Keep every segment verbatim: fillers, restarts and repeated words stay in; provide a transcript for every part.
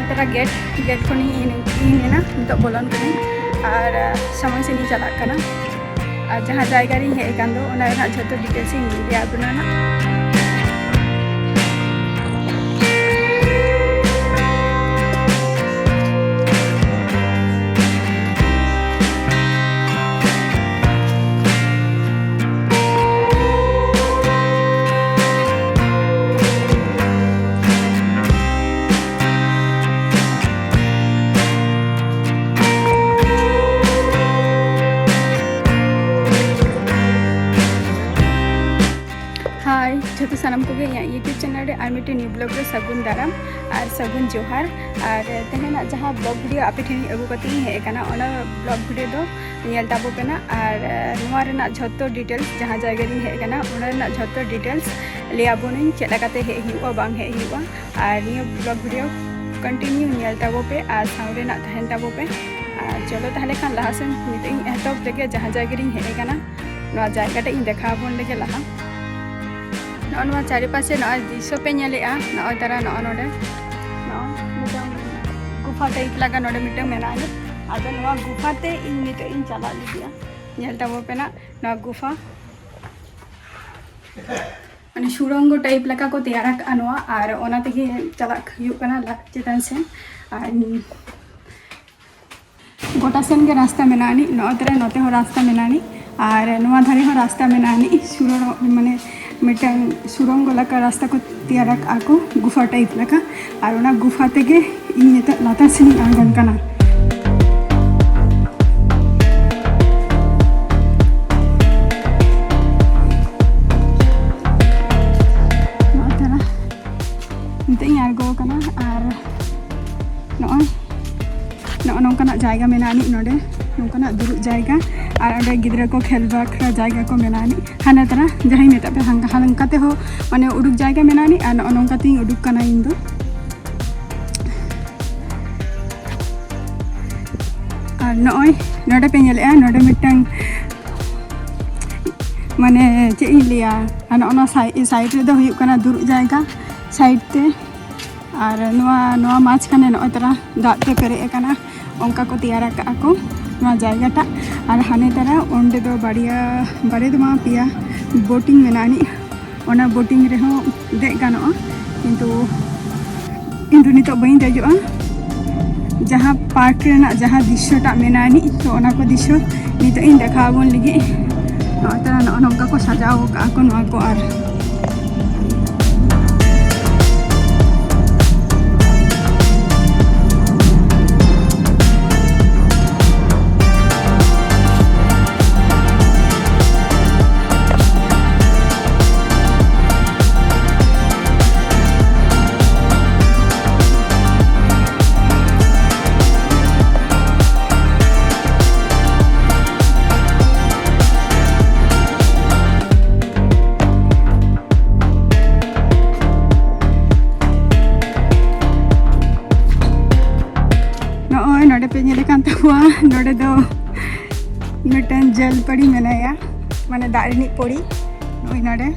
ᱛᱟᱨᱟ gate gate ᱠᱷᱚᱱᱤᱧ ᱤᱧ ᱤᱧ ᱮᱱᱟ᱾ ᱱᱤᱛᱚᱜ ᱵᱚᱞᱚᱱ ᱠᱟᱹᱱᱟᱹᱧ ᱟᱨ ᱥᱟᱢᱟᱝ ᱥᱮᱫ ᱤᱧ ᱪᱟᱞᱟᱜ ᱠᱟᱱᱟ᱾ ᱟᱨ ᱡᱟᱦᱟᱸ ᱡᱟᱭᱜᱟ ᱨᱤᱧ ᱦᱮᱡ ᱟᱠᱟᱱ ᱫᱚ, ᱚᱱᱟ ᱨᱮᱱᱟᱜ ᱡᱷᱚᱛᱚ ᱰᱤᱴᱮᱞᱥ ᱤᱧ ᱞᱟᱹᱭ ᱟᱵᱚᱱᱟ ᱱᱟᱜ᱾ ᱦᱟᱭ ᱡᱷᱚᱛᱚ ᱥᱟᱱᱟᱢ ᱠᱚᱜᱮ, ᱤᱧᱟᱹᱜ YouTube ᱪᱮᱱᱮᱞ ᱨᱮ ᱟᱨ ᱢᱤᱫᱴᱮᱱ ᱱᱤᱭᱩ ᱵᱞᱚᱜ ᱨᱮ ᱥᱟᱹᱜᱩᱱ ᱫᱟᱨᱟᱢ ᱟᱨ ᱥᱟᱹᱜᱩᱱ ᱡᱚᱦᱟᱨ᱾ ᱟᱨ ᱛᱮᱦᱮᱧᱟᱜ ᱡᱟᱦᱟᱸ ᱵᱞᱚᱜ ᱵᱷᱤᱰᱤᱭᱳ ᱟᱯᱮ ᱴᱷᱮᱱ ᱤᱧ ᱟᱹᱜᱩ ᱠᱟᱛᱮ ᱤᱧ ᱦᱮᱡ ᱟᱠᱟᱱᱟ, ᱚᱱᱟ ᱵᱞᱚᱜ ᱵᱷᱤᱰᱤᱭᱳ ᱫᱚ ᱧᱮᱞ ᱛᱟᱵᱚ ᱯᱮ ᱱᱟᱜ᱾ ᱟᱨ ᱱᱚᱣᱟ ᱨᱮᱱᱟᱜ ᱡᱷᱚᱛᱚ ᱰᱤᱴᱮᱞᱥ, ᱡᱟᱦᱟᱸ ᱡᱟᱭᱜᱟ ᱨᱤᱧ ᱦᱮᱡ ᱟᱠᱟᱱᱟ, ᱚᱱᱟ ᱨᱮᱱᱟᱜ ᱡᱷᱚᱛᱚ ᱰᱤᱴᱮᱞᱥ ᱞᱟᱹᱭ ᱟᱵᱚᱱᱟᱹᱧ, ᱪᱮᱫ ᱞᱮᱠᱟᱛᱮ ᱦᱮᱡ ᱦᱩᱭᱩᱜᱼᱟ, ᱵᱟᱝ ᱦᱮᱡ ᱦᱩᱭᱩᱜᱼᱟ᱾ ᱟᱨ ᱱᱤᱭᱟᱹ ᱵᱞᱚᱜ ᱵᱷᱤᱰᱤᱭᱳ ᱠᱚᱱᱴᱤᱱᱤᱭᱩ ᱧᱮᱞ ᱛᱟᱵᱚ ᱯᱮ ᱟᱨ ᱥᱟᱶ ᱨᱮᱱᱟᱜ ᱛᱟᱦᱮᱱ ᱛᱟᱵᱚ ᱯᱮ᱾ ᱟᱨ ᱪᱚᱞᱚ ᱛᱟᱦᱚᱞᱮ ᱠᱷᱟᱱ ᱞᱟᱦᱟ ᱥᱮᱱ ᱱᱤᱛᱚᱜ ᱤᱧ ᱮᱛᱚᱦᱚᱵ ᱞᱮᱜᱮ, ᱡᱟᱦᱟᱸ ᱡᱟᱭᱜᱟ ᱨᱤᱧ ᱦᱮᱡ ᱟᱠᱟᱱᱟ᱾ ᱱᱚᱣᱟ ᱡᱟᱭᱜᱟ ᱴᱟᱜ ᱤᱧ ᱫᱮᱠᱷᱟᱣ ᱟᱵᱚᱱ ᱞᱮᱜᱮ ᱞᱟᱦᱟ᱾ ᱱᱚᱜᱼᱚ ᱱᱚᱣᱟ ᱪᱟᱨᱤᱯᱟᱥᱮ ᱱᱚᱜᱼᱚᱭ ᱫᱨᱤᱥᱥᱚ ᱯᱮ ᱧᱮᱞᱮᱜᱼᱟ, ᱱᱚᱜᱼᱚᱭ ᱛᱟᱨᱟ ᱱᱚᱜᱼᱚ ᱱᱚᱰᱮ ᱱᱚᱜᱼᱚᱭ ᱢᱤᱫᱴᱟᱝ ᱜᱩᱯᱷᱟ ᱴᱟᱭᱤᱯ ᱞᱮᱠᱟ ᱱᱚᱰᱮ ᱢᱤᱫᱴᱟᱝ ᱢᱮᱱᱟᱜᱼᱟ᱾ ᱟᱫᱚ ᱱᱚᱣᱟ ᱜᱩᱯᱷᱟ ᱛᱮ ᱤᱧ ᱱᱤᱛᱚᱜ ᱤᱧ ᱪᱟᱞᱟᱜ ᱞᱟᱹᱜᱤᱫᱼᱟ᱾ ᱧᱮᱞ ᱛᱟᱵᱚ ᱯᱮ ᱱᱟᱜ ᱱᱚᱣᱟ ᱜᱩᱯᱷᱟ, ᱢᱟᱱᱮ ᱥᱩᱲᱚᱝᱜᱚ ᱴᱟᱭᱤᱯ ᱞᱮᱠᱟ ᱠᱚ ᱛᱮᱭᱟᱨ ᱟᱠᱟᱫᱼᱟ ᱱᱚᱣᱟ, ᱟᱨ ᱚᱱᱟ ᱛᱮᱜᱮ ᱪᱟᱞᱟᱜ ᱦᱩᱭᱩᱜ ᱠᱟᱱᱟ ᱞᱟᱛᱟᱨ ᱪᱮᱛᱟᱱ ᱥᱮᱱ᱾ ᱟᱨ ᱜᱚᱴᱟ ᱥᱮᱱ ᱜᱮ ᱨᱟᱥᱛᱟ ᱢᱮᱱᱟᱜ ᱟᱹᱱᱤᱡ, ᱱᱚᱜᱼᱚᱭ ᱛᱚᱨᱟ ᱱᱚᱛᱮ ᱦᱚᱸ ᱨᱟᱥᱛᱟ ᱢᱮᱱᱟᱜ ᱟᱹᱱᱤᱡ, ᱟᱨ ᱱᱚᱣᱟ ᱫᱷᱟᱨᱮ ᱦᱚᱸ ᱨᱟᱥᱛᱟ ᱢᱮᱱᱟᱜ ᱟᱹᱱᱤᱡ᱾ ᱥᱩᱨᱚ ᱢᱟᱱᱮ ᱢᱤᱫᱴᱟᱝ ᱥᱩᱨᱚᱝᱜᱚ ᱞᱮᱠᱟ ᱨᱟᱥᱛᱟ ᱠᱚ ᱛᱮᱭᱟᱨ ᱟᱠᱟᱫᱼᱟ ᱠᱚ, ᱜᱩᱯᱷᱟ ᱴᱟᱭᱤᱯ ᱞᱮᱠᱟ, ᱟᱨ ᱚᱱᱟ ᱜᱩᱯᱷᱟ ᱛᱮᱜᱮ ᱤᱧ ᱱᱤᱛᱚᱜ ᱞᱟᱛᱟᱨ ᱥᱮᱱᱤᱧ ᱟᱬᱜᱚᱱ ᱠᱟᱱᱟ᱾ ᱱᱚᱜᱼᱚᱭ ᱛᱚᱨᱟ ᱱᱤᱛᱚᱜ ᱤᱧ ᱟᱬᱜᱚ ᱟᱠᱟᱱᱟ, ᱟᱨ ᱱᱚᱜᱼᱚᱭ ᱱᱚᱜᱼᱚ ᱱᱚᱝᱠᱟᱱᱟᱜ ᱡᱟᱭᱜᱟ ᱢᱮᱱᱟᱜ ᱟᱹᱱᱤᱡ ᱱᱚᱰᱮ, ᱱᱚᱝᱠᱟᱱᱟᱜ ᱫᱩᱲᱩᱵ ᱡᱟᱭᱜᱟ, ᱟᱨ ᱚᱸᱰᱮ ᱜᱤᱫᱽᱨᱟᱹ ᱠᱚ ᱠᱷᱮᱞ ᱵᱟᱠᱷᱨᱟ ᱡᱟᱭᱜᱟ ᱠᱚ ᱢᱮᱱᱟᱜ ᱟᱹᱱᱤᱡ᱾ ᱦᱟᱱᱮ ᱛᱟᱨᱟ ᱡᱟᱦᱟᱸᱧ ᱢᱮᱛᱟᱜ ᱯᱮ, ᱦᱟᱝ- ᱦᱟᱱᱠᱟ ᱛᱮᱦᱚᱸ ᱢᱟᱱᱮ ᱩᱰᱩᱠ ᱡᱟᱭᱜᱟ ᱢᱮᱱᱟᱜ ᱟᱹᱱᱤᱡ, ᱟᱨ ᱱᱚᱜᱼᱚ ᱱᱚᱝᱠᱟ ᱛᱮᱧ ᱩᱰᱩᱠ ᱠᱟᱱᱟ ᱤᱧ ᱫᱚ᱾ ᱟᱨ ᱱᱚᱜᱼᱚᱭ ᱱᱚᱰᱮ ᱯᱮ ᱧᱮᱞᱮᱜᱼᱟ, ᱱᱚᱰᱮ ᱢᱤᱫᱴᱟᱝ ᱢᱟᱱᱮ ᱪᱮᱫ ᱤᱧ ᱞᱟᱹᱭᱟ, ᱟᱨ ᱱᱚᱜᱼᱚ ᱱᱚᱣᱟ ᱥᱟᱭ-, ᱥᱟᱭᱤᱰ ᱨᱮᱫᱚ ᱦᱩᱭᱩᱜ ᱠᱟᱱᱟ ᱫᱩᱲᱩᱵ ᱡᱟᱭᱜᱟ, ᱥᱟᱭᱤᱰ ᱛᱮ ᱟᱨ ᱱᱚᱣᱟ ᱱᱚᱣᱟ ᱢᱟᱪᱷᱠᱷᱟᱱᱮ ᱱᱚᱜᱼᱚᱭ ᱛᱟᱨᱟ ᱫᱟᱜ ᱛᱮ ᱯᱮᱨᱮᱡ ᱟᱠᱟᱱᱟ᱾ ᱚᱱᱠᱟ ᱠᱚ ᱛᱮᱭᱟᱨ ᱟᱠᱟᱫᱼᱟ ᱠᱚ ᱱᱚᱣᱟ ᱡᱟᱭᱜᱟᱴᱟᱜ᱾ ᱟᱨ ᱦᱟᱱᱮ ᱛᱟᱨᱟ ᱚᱸᱰᱮ ᱫᱚ ᱵᱟᱨᱭᱟ, ᱵᱟᱨᱭᱟ ᱫᱚ ᱵᱟᱝ, ᱯᱮᱭᱟ ᱵᱳᱴᱤᱝ ᱢᱮᱱᱟᱜ ᱟᱹᱱᱤᱡ᱾ ᱚᱱᱟ ᱵᱳᱴᱤᱝ ᱨᱮᱦᱚᱸ ᱫᱮᱡ ᱜᱟᱱᱚᱜᱼᱟ, ᱠᱤᱱᱛᱩ ᱤᱧ ᱫᱚ ᱱᱤᱛᱚᱜ ᱵᱟᱹᱧ ᱫᱮᱡᱚᱜᱼᱟ᱾ ᱡᱟᱦᱟᱸ ᱯᱟᱨᱠ ᱨᱮᱱᱟᱜ ᱡᱟᱦᱟᱸ ᱫᱨᱤᱥᱥᱚᱴᱟᱜ ᱢᱮᱱᱟᱜᱼᱟ ᱟᱹᱱᱤᱡ, ᱛᱚ ᱚᱱᱟ ᱠᱚ ᱫᱨᱤᱥᱥᱚ ᱱᱤᱛᱚᱜ ᱤᱧ ᱫᱮᱠᱷᱟᱣ ᱟᱵᱚᱱ ᱞᱟᱹᱜᱤᱫ᱾ ᱱᱚᱜᱼᱚᱭ ᱛᱟᱨᱟ ᱱᱚᱜᱼᱚ ᱱᱚᱝᱠᱟ ᱠᱚ ᱥᱟᱡᱟᱣ ᱟᱠᱟᱫᱼᱟ ᱠᱚ ᱱᱚᱣᱟ ᱠᱚ᱾ ᱟᱨ ᱱᱚᱜᱼᱚᱭ ᱱᱚᱰᱮ ᱯᱮ ᱧᱮᱞᱮ ᱠᱟᱱ ᱛᱟᱠᱚᱣᱟ, ᱱᱚᱰᱮ ᱫᱚ ᱢᱤᱫᱴᱟᱝ ᱡᱚᱞ ᱯᱟᱹᱲᱤ ᱢᱮᱱᱟᱭᱟ, ᱢᱟᱱᱮ ᱫᱟᱜ ᱨᱤᱱᱤᱡ ᱯᱚᱲᱤ᱾ ᱱᱚᱜᱼᱚᱭ ᱱᱚᱰᱮ᱾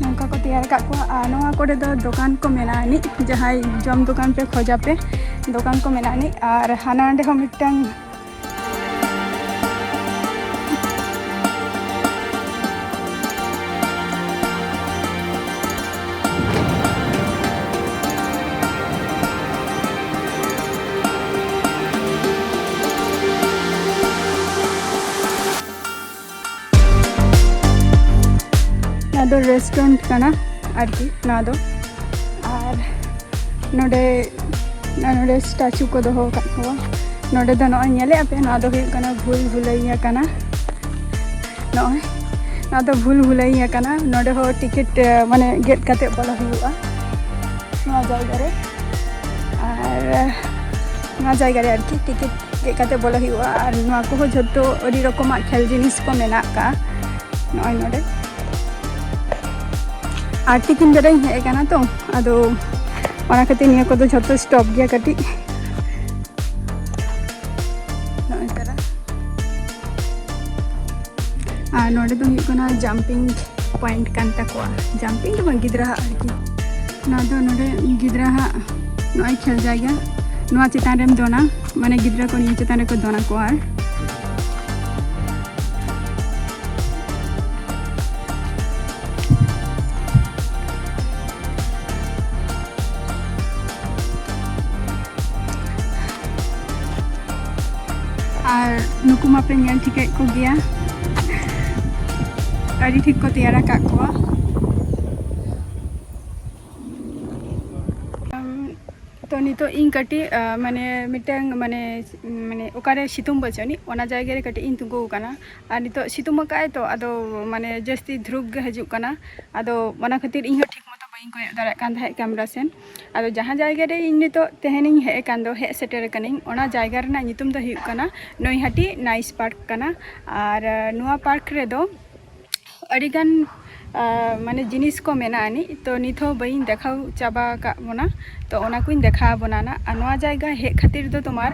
ᱱᱚᱝᱠᱟ ᱠᱚ ᱛᱮᱭᱟᱨ ᱟᱠᱟᱫ ᱠᱚᱣᱟ᱾ ᱟᱨ ᱱᱚᱣᱟ ᱠᱚᱨᱮ ᱫᱚ ᱫᱚᱠᱟᱱ ᱠᱚ ᱢᱮᱱᱟᱜᱼᱟ ᱟᱹᱱᱤᱡ, ᱡᱟᱦᱟᱸᱭ ᱡᱚᱢ ᱫᱚᱠᱟᱱ ᱯᱮ ᱠᱷᱚᱡᱟ ᱯᱮ, ᱫᱚᱠᱟᱱ ᱠᱚ ᱢᱮᱱᱟᱜᱼᱟ ᱟᱹᱱᱤᱡ᱾ ᱟᱨ ᱦᱟᱱᱟ ᱱᱚᱸᱰᱮ ᱦᱚᱸ ᱢᱤᱫᱴᱟᱝ ᱱᱚᱣᱟ ᱫᱚ ᱨᱮᱥᱴᱩᱨᱮᱱᱴ ᱠᱟᱱᱟ ᱟᱨᱠᱤ ᱱᱚᱣᱟ ᱫᱚ᱾ ᱟᱨ ᱱᱚᱰᱮ, ᱱᱚᱰᱮ ᱥᱴᱟᱪᱩ ᱠᱚ ᱫᱚᱦᱚ ᱟᱠᱟᱫ ᱠᱚᱣᱟ᱾ ᱱᱚᱰᱮ ᱫᱚ ᱱᱚᱜᱼᱚᱭ ᱧᱮᱞᱮᱫᱼᱟ ᱯᱮ, ᱱᱚᱣᱟ ᱫᱚ ᱦᱩᱭᱩᱜ ᱠᱟᱱᱟ ᱵᱷᱩᱞ ᱵᱷᱩᱞᱟᱹᱭᱟ ᱠᱟᱱᱟ᱾ ᱱᱚᱜᱼᱚᱭ ᱱᱚᱣᱟ ᱫᱚ ᱵᱷᱩᱞ ᱵᱷᱩᱞᱟᱹᱭᱟ ᱠᱟᱱᱟ᱾ ᱱᱚᱰᱮ ᱦᱚᱸ ᱴᱤᱠᱤᱴ, ᱢᱟᱱᱮ, ᱜᱮᱫ ᱠᱟᱛᱮ ᱵᱚᱞᱚ ᱦᱩᱭᱩᱜᱼᱟ ᱱᱚᱣᱟ ᱡᱟᱭᱜᱟ ᱨᱮ᱾ ᱟᱨ ᱱᱚᱣᱟ ᱡᱟᱭᱜᱟ ᱨᱮ ᱟᱨᱠᱤ ᱴᱤᱠᱤᱴ ᱜᱮᱫ ᱠᱟᱛᱮ ᱵᱚᱞᱚ ᱦᱩᱭᱩᱜᱼᱟ᱾ ᱟᱨ ᱱᱚᱣᱟ ᱠᱚᱦᱚᱸ ᱡᱷᱚᱛᱚ ᱟᱹᱰᱤ ᱨᱚᱠᱚᱢᱟᱜ ᱠᱷᱮᱞ ᱡᱤᱱᱤᱥ ᱠᱚ ᱢᱮᱱᱟᱜ ᱟᱠᱟᱫᱼᱟ ᱱᱚᱜᱼᱚᱭ ᱱᱚᱰᱮ᱾ ᱟᱨ ᱛᱤᱠᱤᱱ ᱵᱮᱲᱟᱧ ᱦᱮᱡ ᱟᱠᱟᱱᱟ ᱛᱚ, ᱟᱫᱚ ᱚᱱᱟ ᱠᱷᱟᱹᱛᱤᱨ ᱱᱤᱭᱟᱹ ᱠᱚᱫᱚ ᱡᱷᱚᱛᱚ ᱥᱴᱚᱯ ᱜᱮᱭᱟ ᱠᱟᱹᱴᱤᱡ᱾ ᱱᱚᱜᱼᱚᱭ ᱛᱟᱨᱟ᱾ ᱟᱨ ᱱᱚᱰᱮ ᱫᱚ ᱦᱩᱭᱩᱜ ᱠᱟᱱᱟ ᱡᱟᱢᱯᱤᱝ ᱯᱚᱭᱮᱱᱴ ᱠᱟᱱ ᱛᱟᱠᱚᱣᱟ᱾ ᱡᱟᱢᱯᱤᱝ ᱫᱚ ᱵᱟᱝ, ᱜᱤᱫᱽᱨᱟᱹ ᱦᱟᱜ ᱟᱨᱠᱤ᱾ ᱱᱚᱣᱟ ᱫᱚ ᱱᱚᱰᱮ ᱜᱤᱫᱽᱨᱟᱹ ᱦᱟᱜ ᱱᱚᱜᱼᱚᱭ ᱠᱷᱮᱞ ᱡᱟᱭᱜᱟ, ᱱᱚᱣᱟ ᱪᱮᱛᱟᱱ ᱨᱮᱢ ᱫᱚᱱᱟ, ᱢᱟᱱᱮ ᱜᱤᱫᱽᱨᱟᱹ ᱠᱚ ᱱᱤᱭᱟᱹ ᱪᱮᱛᱟᱱ ᱨᱮᱠᱚ ᱫᱚᱱ ᱟᱠᱚᱣᱟ᱾ ᱟᱨ ᱟᱨ ᱱᱩᱠᱩ ᱢᱟᱯᱮ ᱧᱮᱞ ᱴᱷᱤᱠᱮᱫ ᱠᱚᱜᱮᱭᱟ, ᱟᱹᱰᱤ ᱴᱷᱤᱠ ᱠᱚ ᱛᱮᱭᱟᱨ ᱟᱠᱟᱫ ᱠᱚᱣᱟ᱾ ᱛᱚ ᱱᱤᱛᱚᱜ ᱤᱧ ᱠᱟᱹᱴᱤᱡ, ᱟ, ᱢᱟᱱᱮ ᱢᱤᱫᱴᱟᱝ ᱢᱟᱱᱮ, ᱢᱟᱱᱮ ᱚᱠᱟᱨᱮ ᱥᱤᱛᱩᱝ ᱵᱟᱹᱪᱩᱜ ᱟᱹᱱᱤᱡ, ᱚᱱᱟ ᱡᱟᱭᱜᱟ ᱨᱮ ᱠᱟᱹᱴᱤᱡ ᱤᱧ ᱛᱤᱸᱜᱩ ᱟᱠᱟᱱᱟ᱾ ᱟᱨ ᱱᱤᱛᱚᱜ ᱥᱤᱛᱩᱝ ᱟᱠᱟᱫ ᱟᱭ ᱛᱚ, ᱟᱫᱚ ᱢᱟᱱᱮ ᱡᱟᱹᱥᱛᱤ ᱫᱷᱨᱩᱯ ᱜᱮ ᱦᱤᱡᱩᱜ ᱠᱟᱱᱟ᱾ ᱟᱫᱚ ᱚᱱᱟ ᱠᱷᱟᱹᱛᱤᱨ ᱤᱧ ᱦᱚᱸ ᱴᱷᱤᱠ ᱢᱚᱛᱚ ᱵᱟᱹᱧ ᱠᱚᱭᱚᱜ ᱫᱟᱲᱮᱭᱟᱜ ᱠᱟᱱ ᱛᱟᱦᱮᱸᱫ ᱠᱮᱢᱨᱟ ᱥᱮᱱ᱾ ᱟᱫᱚ ᱡᱟᱦᱟᱸ ᱡᱟᱭᱜᱟ ᱨᱮ ᱤᱧ ᱱᱤᱛᱚᱜ ᱛᱮᱦᱮᱧᱤᱧ ᱦᱮᱡ ᱟᱠᱟᱱ ᱫᱚ, ᱦᱮᱡ ᱥᱮᱴᱮᱨ ᱟᱠᱟᱱᱟᱹᱧ, ᱚᱱᱟ ᱡᱟᱭᱜᱟ ᱨᱮᱱᱟᱜ ᱧᱩᱛᱩᱢ ᱫᱚ ᱦᱩᱭᱩᱜ ᱠᱟᱱᱟ ᱱᱚᱭᱦᱟᱴᱤ ᱱᱟᱭᱤᱥ ᱯᱟᱨᱠ ᱠᱟᱱᱟ᱾ ᱟᱨ, ᱟ, ᱱᱚᱣᱟ ᱯᱟᱨᱠ ᱨᱮᱫᱚ ᱟᱹᱰᱤᱜᱟᱱ, ᱟ, ᱢᱟᱱᱮ ᱡᱤᱱᱤᱥ ᱠᱚ ᱢᱮᱱᱟᱜ ᱟᱹᱱᱤᱡ, ᱛᱚ ᱱᱤᱛ ᱦᱚᱸ ᱵᱟᱹᱧ ᱫᱮᱠᱷᱟᱣ ᱪᱟᱵᱟ ᱟᱠᱟᱫ ᱵᱚᱱᱟ, ᱛᱚ ᱚᱱᱟ ᱠᱚᱧ ᱫᱮᱠᱷᱟᱣ ᱟᱵᱚᱱᱟ ᱱᱟᱜ᱾ ᱟᱨ ᱱᱚᱣᱟ ᱡᱟᱭᱜᱟ ᱦᱮᱡ ᱠᱷᱟᱹᱛᱤᱨ ᱫᱚ ᱛᱳᱢᱟᱨ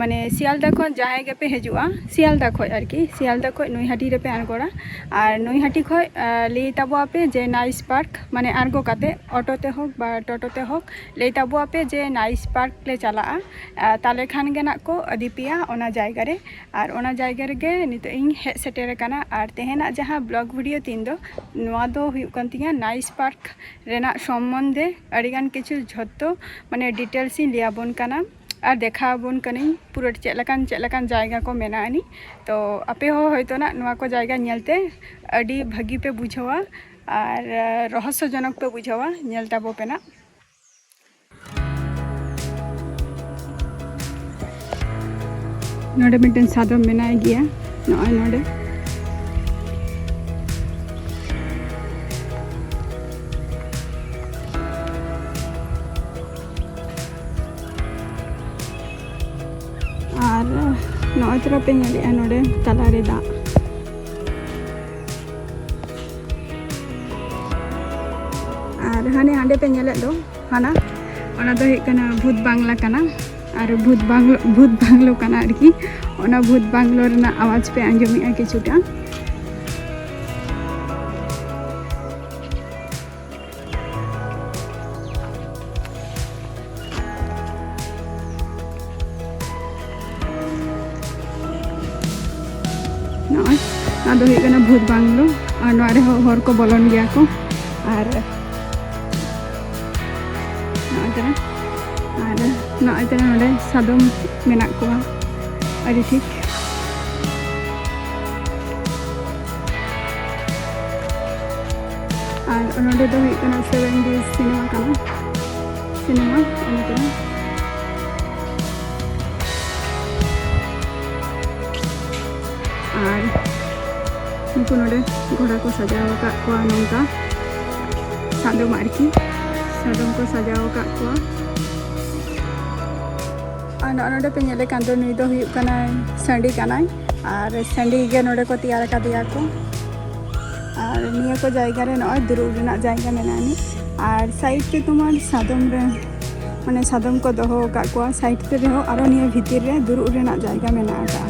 ᱢᱟᱱᱮ ᱥᱤᱭᱟᱞᱫᱟ ᱠᱷᱚᱱ ᱡᱟᱦᱟᱸᱭ ᱜᱮᱯᱮ ᱦᱤᱡᱩᱜᱼᱟ, ᱥᱤᱭᱟᱞᱫᱟ ᱠᱷᱚᱱ ᱟᱨᱠᱤ, ᱥᱤᱭᱟᱞᱫᱟ ᱠᱷᱚᱱ ᱱᱚᱭᱦᱟᱴᱤ ᱨᱮᱯᱮ ᱟᱬᱜᱚᱱᱟ᱾ ᱟᱨ ᱱᱚᱭᱦᱟᱴᱤ ᱠᱷᱚᱱ, ᱟ, ᱞᱟᱹᱭ ᱛᱟᱵᱚ ᱟᱯᱮ ᱡᱮ ᱱᱟᱭᱤᱥ ᱯᱟᱨᱠ, ᱢᱟᱱᱮ ᱟᱬᱜᱚ ᱠᱟᱛᱮ ᱚᱴᱳ ᱛᱮ ᱦᱳᱠ ᱵᱟ ᱴᱳᱴᱳ ᱛᱮ ᱦᱳᱠ, ᱞᱟᱹᱭ ᱛᱟᱵᱚ ᱟᱯᱮ ᱡᱮ ᱱᱟᱭᱤᱥ ᱯᱟᱨᱠ ᱞᱮ ᱪᱟᱞᱟᱜᱼᱟ᱾ ᱟ, ᱛᱟᱦᱞᱮ ᱠᱷᱟᱱ ᱜᱮ ᱱᱟᱜ ᱠᱚ ᱤᱫᱤ ᱯᱮᱭᱟ ᱚᱱᱟ ᱡᱟᱭᱜᱟ ᱨᱮ᱾ ᱟᱨ ᱚᱱᱟ ᱡᱟᱭᱜᱟ ᱨᱮᱜᱮ ᱱᱤᱛᱚᱜ ᱤᱧ ᱦᱮᱡ ᱥᱮᱴᱮᱨ ᱟᱠᱟᱱᱟ᱾ ᱟᱨ ᱛᱮᱦᱮᱧᱟᱜ ᱡᱟᱦᱟᱸ ᱵᱞᱚᱜ ᱵᱷᱤᱰᱤᱭᱳ ᱛᱤᱧ ᱫᱚ, ᱱᱚᱣᱟ ᱫᱚ ᱦᱩᱭᱩᱜ ᱠᱟᱱ ᱛᱤᱧᱟᱹ ᱱᱟᱭᱤᱥ ᱯᱟᱨᱠ ᱨᱮᱱᱟᱜ ᱥᱚᱢᱵᱚᱱᱫᱷᱮ ᱟᱹᱰᱤᱜᱟᱱ ᱠᱤᱪᱷᱩ ᱡᱷᱚᱛᱚ ᱢᱟᱱᱮ ᱰᱤᱴᱮᱞᱥ ᱤᱧ ᱞᱟᱹᱭ ᱟᱵᱚᱱ ᱠᱟᱱᱟ᱾ ᱟᱨ ᱫᱮᱠᱷᱟᱣ ᱟᱵᱚᱱ ᱠᱟᱹᱱᱟᱹᱧ ᱯᱩᱨᱟᱹ ᱪᱮᱫ ᱞᱮᱠᱟᱱ, ᱪᱮᱫ ᱞᱮᱠᱟᱱ ᱡᱟᱭᱜᱟ ᱠᱚ ᱢᱮᱱᱟᱜ ᱟᱹᱱᱤᱡ᱾ ᱛᱚ ᱟᱯᱮ ᱦᱚᱸ ᱦᱚᱭᱛᱳ ᱱᱟᱜ ᱱᱚᱣᱟ ᱠᱚ ᱡᱟᱭᱜᱟ ᱧᱮᱞᱛᱮ ᱟᱹᱰᱤ ᱵᱷᱟᱹᱜᱤ ᱯᱮ ᱵᱩᱡᱷᱟᱹᱣᱟ ᱟᱨ, ᱟᱨ ᱨᱚᱦᱚᱥᱥᱚ ᱡᱚᱱᱚᱠ ᱯᱮ ᱵᱩᱡᱷᱟᱹᱣᱟ᱾ ᱧᱮᱞ ᱛᱟᱵᱚ ᱯᱮ ᱱᱟᱜ᱾ ᱱᱚᱰᱮ ᱢᱤᱫᱴᱮᱱ ᱥᱟᱫᱚᱢ ᱢᱮᱱᱟᱭ ᱜᱮᱭᱟ, ᱱᱚᱜᱼᱚᱭ ᱱᱚᱰᱮ᱾ ᱟᱨ ᱱᱚᱜᱼᱚᱭ ᱛᱚᱨᱟ ᱯᱮ ᱧᱮᱞᱮᱫᱼᱟ ᱱᱚᱰᱮ ᱛᱟᱞᱟᱨᱮ ᱫᱟᱜ᱾ ᱟᱨ ᱦᱟᱱᱮ ᱦᱟᱸᱰᱮ ᱯᱮ ᱧᱮᱞᱮᱫ ᱫᱚ, ᱦᱟᱱᱟ ᱚᱱᱟ ᱫᱚ ᱦᱩᱭᱩᱜ ᱠᱟᱱᱟ ᱵᱷᱩᱛ ᱵᱟᱝᱞᱟ ᱠᱟᱱᱟ᱾ ᱟᱨ ᱵᱷᱩᱛ ᱵᱟᱝᱞᱳ, ᱵᱷᱩᱛ ᱵᱟᱝᱞᱳ ᱠᱟᱱᱟ ᱟᱨᱠᱤ᱾ ᱚᱱᱟ ᱵᱷᱩᱛ ᱵᱟᱝᱞᱳ ᱨᱮᱱᱟᱜ ᱟᱣᱟᱡᱽ ᱯᱮ ᱟᱸᱡᱚᱢᱮᱫᱼᱟ ᱠᱤᱪᱷᱩᱴᱟ᱾ ᱱᱚᱜᱼᱚᱭ, ᱱᱚᱣᱟ ᱫᱚ ᱦᱩᱭᱩᱜ ᱠᱟᱱᱟ ᱵᱷᱩᱛ ᱵᱟᱝᱞᱳ᱾ ᱟᱨ ᱱᱚᱣᱟ ᱨᱮᱦᱚᱸ ᱦᱚᱲ ᱠᱚ ᱵᱚᱞᱚᱱ ᱜᱮᱭᱟ ᱠᱚ᱾ ᱟᱨ ᱱᱚᱜᱼᱚᱭ ᱛᱟᱨᱟ, ᱟᱨ ᱱᱚᱜᱼᱚᱭ ᱛᱟᱨᱟ ᱱᱚᱰᱮ ᱥᱟᱫᱚᱢ ᱢᱮᱱᱟᱜ ᱠᱚᱣᱟ ᱟᱹᱰᱤ ᱴᱷᱤᱠ᱾ ᱟᱨ ᱱᱚᱰᱮ ᱫᱚ ᱦᱩᱭᱩᱜ ᱠᱟᱱᱟ ᱥᱮᱵᱷᱮᱱ ᱰᱮᱡ ᱥᱤᱱᱮᱢᱟ ᱠᱟᱱᱟ, ᱥᱤᱱᱮᱢᱟ ᱚᱱᱟ ᱠᱟᱱᱟ᱾ ᱟᱨ ᱱᱩᱠᱩ ᱱᱚᱰᱮ ᱜᱷᱚᱲᱟ ᱠᱚ ᱥᱟᱡᱟᱣ ᱟᱠᱟᱫ ᱠᱚᱣᱟ ᱱᱚᱝᱠᱟ, ᱥᱟᱫᱚᱢ ᱟᱨᱠᱤ, ᱥᱟᱫᱚᱢ ᱠᱚ ᱥᱟᱡᱟᱣ ᱟᱠᱟᱫ ᱠᱚᱣᱟ᱾ ᱟᱨ ᱱᱚᱜᱼᱚ ᱱᱚᱰᱮ ᱯᱮ ᱧᱮᱞᱮ ᱠᱟᱱ ᱫᱚ, ᱱᱩᱭ ᱫᱚ ᱦᱩᱭᱩᱜ ᱠᱟᱱᱟᱭ ᱥᱟᱺᱰᱤ ᱠᱟᱱᱟᱭ᱾ ᱟᱨ ᱥᱟᱺᱰᱤ ᱜᱮ ᱱᱚᱰᱮ ᱠᱚ ᱛᱮᱭᱟᱨ ᱟᱠᱟᱫᱮᱭᱟ ᱠᱚ᱾ ᱟᱨ ᱱᱤᱭᱟᱹ ᱠᱚ ᱡᱟᱭᱜᱟ ᱨᱮ ᱱᱚᱜᱼᱚᱭ ᱫᱩᱲᱩᱵ ᱨᱮᱱᱟᱜ ᱡᱟᱭᱜᱟ ᱢᱮᱱᱟᱜ ᱟᱹᱱᱤᱡ᱾ ᱟᱨ ᱥᱟᱭᱤᱰ ᱨᱮ ᱛᱳᱢᱟᱨ ᱥᱟᱫᱚᱢ ᱨᱮ, ᱢᱟᱱᱮ ᱥᱟᱫᱚᱢ ᱠᱚ ᱫᱚᱦᱚ ᱟᱠᱟᱫ ᱠᱚᱣᱟ ᱥᱟᱭᱤᱰ ᱛᱮ ᱨᱮᱦᱚᱸ, ᱟᱨᱚ ᱱᱤᱭᱟᱹ ᱵᱷᱤᱛᱤᱨ ᱨᱮ ᱫᱩᱲᱩᱵ ᱨᱮᱱᱟᱜ ᱡᱟᱭᱜᱟ ᱢᱮᱱᱟᱜ ᱟᱠᱟᱫᱼᱟ᱾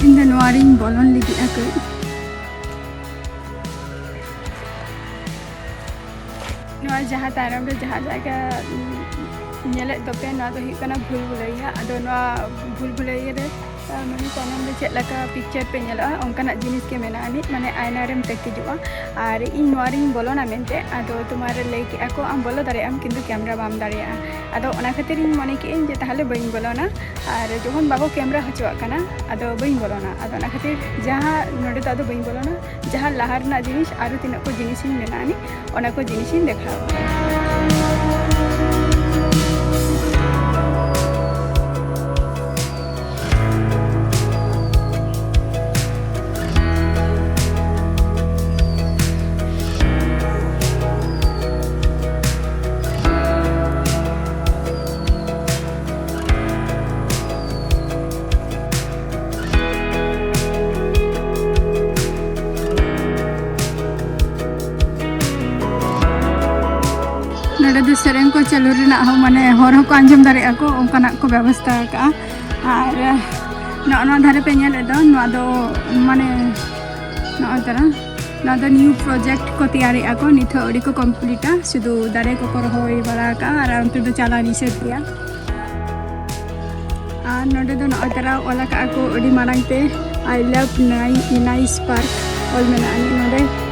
ᱤᱧ ᱫᱚ ᱱᱚᱣᱟ ᱨᱤᱧ ᱵᱚᱞᱚᱱ ᱞᱟᱹᱜᱤᱫ ᱟᱨᱠᱤ᱾ ᱱᱚᱣᱟ ᱡᱟᱦᱟᱸ ᱛᱟᱭᱱᱚᱢ ᱨᱮ ᱡᱟᱦᱟᱸ ᱡᱟᱭᱜᱟ, ᱩᱸ, ᱧᱮᱞᱮᱫ ᱫᱚᱯᱮ, ᱱᱚᱣᱟ ᱫᱚ ᱦᱩᱭᱩᱜ ᱠᱟᱱᱟ ᱵᱷᱩᱞ ᱵᱷᱩᱞᱟᱹᱭᱟ᱾ ᱟᱫᱚ ᱱᱚᱣᱟ ᱵᱷᱩᱞ ᱵᱷᱩᱞᱟᱹᱭᱟ ᱨᱮ ᱢᱟᱱᱮ ᱛᱟᱭᱱᱚᱢ ᱨᱮ ᱪᱮᱫ ᱞᱮᱠᱟ ᱯᱤᱠᱪᱟᱨ ᱯᱮ ᱧᱮᱞᱚᱜᱼᱟ, ᱚᱱᱠᱟᱱᱟᱜ ᱡᱤᱱᱤᱥ ᱜᱮ ᱢᱮᱱᱟᱜ ᱟᱹᱱᱤᱡ, ᱢᱟᱱᱮ ᱟᱭᱱᱟ ᱨᱮᱢ ᱛᱟᱹᱠᱤᱡᱚᱜᱼᱟ᱾ ᱟᱨ ᱤᱧ ᱱᱚᱣᱟ ᱨᱤᱧ ᱵᱚᱞᱚᱱᱟ ᱢᱮᱱᱛᱮ, ᱟᱫᱚ ᱛᱳᱢᱟᱨ ᱞᱟᱹᱭ ᱠᱮᱜᱼᱟ ᱠᱚ, "ᱟᱢ ᱵᱚᱞᱚ ᱫᱟᱲᱮᱭᱟᱜ ᱟᱢ, ᱠᱤᱱᱛᱩ ᱠᱮᱢᱨᱟ ᱵᱟᱢ ᱫᱟᱲᱮᱭᱟᱜᱼᱟ᱾" ᱟᱫᱚ ᱚᱱᱟ ᱠᱷᱟᱹᱛᱤᱨ ᱤᱧ ᱢᱚᱱᱮ ᱠᱮᱜᱼᱟᱹᱧ ᱡᱮ ᱛᱟᱦᱚᱞᱮ ᱵᱟᱹᱧ ᱵᱚᱞᱚᱱᱟ᱾ ᱟᱨ ᱡᱚᱠᱷᱚᱱ ᱵᱟᱠᱚ ᱠᱮᱢᱨᱟ ᱦᱚᱪᱚᱣᱟᱜ ᱠᱟᱱᱟ, ᱟᱫᱚ ᱵᱟᱹᱧ ᱵᱚᱞᱚᱱᱟ᱾ ᱟᱫᱚ ᱚᱱᱟ ᱠᱷᱟᱹᱛᱤᱨ ᱡᱟᱦᱟᱸ ᱱᱚᱰᱮ ᱫᱚ ᱟᱫᱚ ᱵᱟᱹᱧ ᱵᱚᱞᱚᱱᱟ, ᱡᱟᱦᱟᱸ ᱞᱟᱦᱟ ᱨᱮᱱᱟᱜ ᱡᱤᱱᱤᱥ, ᱟᱨᱚ ᱛᱤᱱᱟᱹᱜ ᱠᱚ ᱡᱤᱱᱤᱥᱤᱧ ᱢᱮᱱᱟᱜ ᱟᱹᱱᱤᱡ, ᱚᱱᱟ ᱠᱚ ᱡᱤᱱᱤᱥᱤᱧ ᱫᱮᱠᱷᱟᱣᱟ᱾ ᱱᱚᱰᱮ ᱫᱚ ᱥᱮᱨᱮᱧ ᱠᱚ ᱪᱟᱹᱞᱩ ᱨᱮᱱᱟᱜ ᱦᱚᱸ, ᱢᱟᱱᱮ, ᱦᱚᱨ ᱦᱚᱸᱠᱚ ᱟᱸᱡᱚᱢ ᱫᱟᱲᱮᱭᱟᱜᱼᱟ ᱠᱚ, ᱚᱱᱠᱟᱱᱟᱜ ᱠᱚ ᱵᱮᱵᱚᱥᱛᱷᱟ ᱟᱠᱟᱜᱼᱟ᱾ ᱟᱨ ᱱᱚᱜᱼᱚ ᱱᱚᱣᱟ ᱫᱷᱟᱨᱮ ᱯᱮ ᱧᱮᱞᱮᱫ ᱫᱚ, ᱱᱚᱣᱟ ᱫᱚ, ᱢᱟᱱᱮ, ᱱᱚᱜᱼᱚᱭ ᱛᱟᱨᱟ, ᱱᱚᱣᱟ ᱫᱚ ᱱᱤᱭᱩ ᱯᱨᱚᱡᱮᱠᱴ ᱠᱚ ᱛᱮᱭᱟᱨᱮᱜᱼᱟ ᱠᱚ, ᱱᱤᱛ ᱦᱚᱸ ᱟᱹᱣᱨᱤ ᱠᱚ ᱠᱚᱢᱯᱞᱤᱴᱟ, ᱥᱩᱫᱷᱩ ᱫᱟᱨᱮ ᱠᱚᱠᱚ ᱨᱚᱦᱚᱭ ᱵᱟᱲᱟ ᱟᱠᱟᱜᱼᱟ᱾ ᱟᱨ ᱚᱱᱛᱮ ᱫᱚ ᱪᱟᱞᱟᱣ ᱱᱤᱥᱮᱫ ᱜᱮᱭᱟ᱾ ᱟᱨ ᱱᱚᱰᱮ ᱫᱚ ᱱᱚᱜᱼᱚᱭ ᱛᱟᱨᱟ ᱚᱞ ᱟᱠᱟᱜᱼᱟ ᱠᱚ ᱟᱹᱰᱤ ᱢᱟᱨᱟᱝ ᱛᱮ, "I love Ni-, Nice Park" ᱚᱞ ᱢᱮᱱᱟᱜᱼᱟ ᱟᱹᱱᱤᱡ ᱱᱚᱰᱮ᱾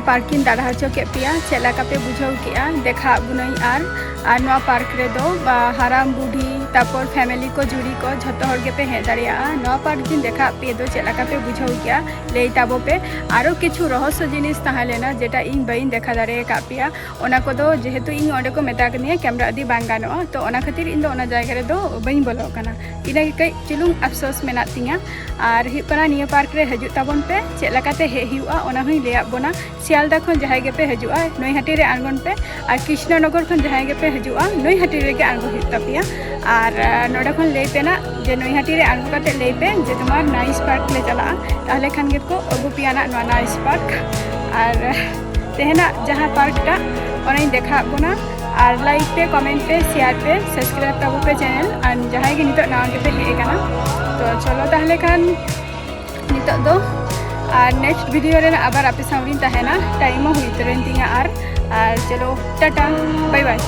ᱯᱟᱨᱠ ᱤᱧ ᱫᱟᱬᱟ ᱦᱚᱪᱚ ᱠᱮᱫ ᱯᱮᱭᱟ, ᱪᱮᱫ ᱞᱮᱠᱟ ᱯᱮ ᱵᱩᱡᱷᱟᱹᱣ ᱠᱮᱜᱼᱟ ᱫᱮᱠᱷᱟᱜ ᱵᱚᱱᱟᱹᱧ᱾ ᱟᱨ ᱟᱨ ᱱᱚᱣᱟ ᱯᱟᱨᱠ ᱨᱮᱫᱚ ᱵᱟ, ᱦᱟᱲᱟᱢ ᱵᱩᱰᱷᱤ ᱛᱟᱨᱯᱚᱨ ᱯᱷᱮᱢᱮᱞᱤ ᱠᱚ ᱡᱩᱨᱤ ᱠᱚ ᱡᱷᱚᱛᱚ ᱦᱚᱲ ᱜᱮᱯᱮ ᱦᱮᱡ ᱫᱟᱲᱮᱭᱟᱜᱼᱟ᱾ ᱱᱚᱣᱟ ᱯᱟᱨᱠ ᱤᱧ ᱫᱮᱠᱷᱟᱜ ᱯᱮ ᱫᱚ ᱪᱮᱫ ᱞᱮᱠᱟ ᱯᱮ ᱵᱩᱡᱷᱟᱹᱣ ᱠᱮᱜᱼᱟ ᱞᱟᱹᱭ ᱛᱟᱵᱚ ᱯᱮ᱾ ᱟᱨᱚ ᱠᱤᱪᱷᱩ ᱨᱚᱦᱚᱥᱥᱚ ᱡᱤᱱᱤᱥ ᱛᱟᱦᱮᱸ ᱞᱮᱱᱟ ᱡᱮᱴᱟ ᱤᱧ ᱵᱟᱹᱧ ᱫᱮᱠᱷᱟ ᱫᱟᱲᱮ ᱟᱠᱟᱫ ᱯᱮᱭᱟ, ᱚᱱᱟ ᱠᱚᱫᱚ ᱡᱮᱦᱮᱛᱩ ᱤᱧ ᱚᱸᱰᱮ ᱠᱚ ᱢᱮᱛᱟ ᱠᱟᱫᱤᱧᱟ ᱠᱮᱢᱨᱟ ᱤᱫᱤ ᱵᱟᱝ ᱜᱟᱱᱚᱜᱼᱟ, ᱛᱚ ᱚᱱᱟ ᱠᱷᱟᱹᱛᱤᱨ ᱤᱧ ᱫᱚ ᱚᱱᱟ ᱡᱟᱭᱜᱟ ᱨᱮᱫᱚ ᱵᱟᱹᱧ ᱵᱚᱞᱚᱜ ᱠᱟᱱᱟ᱾ ᱤᱱᱟᱹᱜᱮ ᱠᱟᱹᱡ ᱪᱩᱞᱩᱝ ᱟᱯᱥᱳᱥ ᱢᱮᱱᱟᱜ ᱛᱤᱧᱟ᱾ ᱟᱨ ᱦᱩᱭᱩᱜ ᱠᱟᱱᱟ ᱱᱤᱭᱟᱹ ᱯᱟᱨᱠ ᱨᱮ ᱦᱤᱡᱩᱜ ᱛᱟᱵᱚᱱ ᱯᱮ, ᱪᱮᱫ ᱞᱮᱠᱟᱛᱮ ᱦᱮᱡ ᱦᱩᱭᱩᱜᱼᱟ ᱚᱱᱟ ᱦᱚᱸᱧ ᱞᱟᱹᱭᱟᱫ ᱵᱚᱱᱟ᱾ ᱥᱤᱭᱟᱞᱫᱟ ᱠᱷᱚᱱ ᱡᱟᱦᱟᱸᱭ ᱜᱮᱯᱮ ᱦᱤᱡᱩᱜᱼᱟ ᱱᱚᱭᱦᱟᱴᱤ ᱨᱮ ᱟᱬᱜᱚᱱ ᱯᱮ, ᱟᱨ ᱠᱨᱤᱥᱱᱚᱱᱚᱜᱚᱨ ᱠᱷᱚᱱ ᱡᱟᱦᱟᱸᱭ ᱜᱮᱯᱮ ᱦᱤᱡᱩᱜᱼᱟ ᱱᱚᱭᱦᱟᱴᱤ ᱨᱮᱜᱮ ᱟᱬᱜᱚ ᱦᱩᱭᱩᱜ ᱛᱟᱯᱮᱭᱟ᱾ ᱟᱨ ᱟᱨ ᱱᱚᱰᱮ ᱠᱷᱚᱱ ᱞᱟᱹᱭ ᱯᱮ ᱱᱟᱜ ᱡᱮ ᱱᱚᱭᱦᱟᱴᱤ ᱨᱮ ᱟᱬᱜᱚ ᱠᱟᱛᱮ ᱞᱟᱹᱭ ᱯᱮ ᱡᱮ ᱛᱳᱢᱟᱨ ᱱᱟᱭᱤᱥ ᱯᱟᱨᱠ ᱞᱮ ᱪᱟᱞᱟᱜᱼᱟ, ᱛᱟᱦᱚᱞᱮ ᱠᱷᱟᱱ ᱜᱮᱠᱚ ᱟᱹᱜᱩ ᱯᱮᱭᱟ ᱱᱟᱜ ᱱᱚᱣᱟ ᱱᱟᱭᱤᱥ ᱯᱟᱨᱠ᱾ ᱟᱨ ᱛᱮᱦᱮᱧᱟᱜ ᱡᱟᱦᱟᱸ ᱯᱟᱨᱠ ᱴᱟᱜ ᱚᱱᱟᱧ ᱫᱮᱠᱷᱟᱣᱟᱫ ᱵᱚᱱᱟ᱾ ᱟᱨ ᱞᱟᱭᱤᱠ ᱯᱮ, ᱠᱚᱢᱮᱱᱴ ᱯᱮ, ᱥᱮᱭᱟᱨ ᱯᱮ, ᱥᱟᱵᱥᱠᱨᱟᱭᱤᱵ ᱛᱟᱵᱚ ᱯᱮ ᱪᱮᱱᱮᱞ᱾ ᱟᱨ ᱡᱟᱦᱟᱸᱭ ᱜᱮ ᱱᱤᱛᱚᱜ ᱱᱟᱣᱟ ᱜᱮᱯᱮ ᱦᱮᱡ ᱟᱠᱟᱱᱟ, ᱛᱚ ᱪᱚᱞᱚ ᱛᱟᱦᱚᱞᱮ ᱠᱷᱟᱱ ᱱᱤᱛᱚᱜ ᱫᱚ ᱟᱨ ᱱᱮᱠᱥᱴ ᱵᱷᱤᱰᱤᱭᱳ ᱨᱮ ᱟᱵᱟᱨ ᱟᱯᱮ ᱥᱟᱶ ᱨᱤᱧ ᱛᱟᱦᱮᱱᱟ᱾ ᱴᱟᱭᱤᱢ ᱦᱚᱸ ᱦᱩᱭ ᱩᱛᱟᱹᱨᱮᱱ ᱛᱤᱧᱟ᱾ ᱟᱨ ᱟᱨ ᱪᱚᱞᱚ, ᱴᱟᱴᱟ, ᱵᱟᱭ ᱵᱟᱭ᱾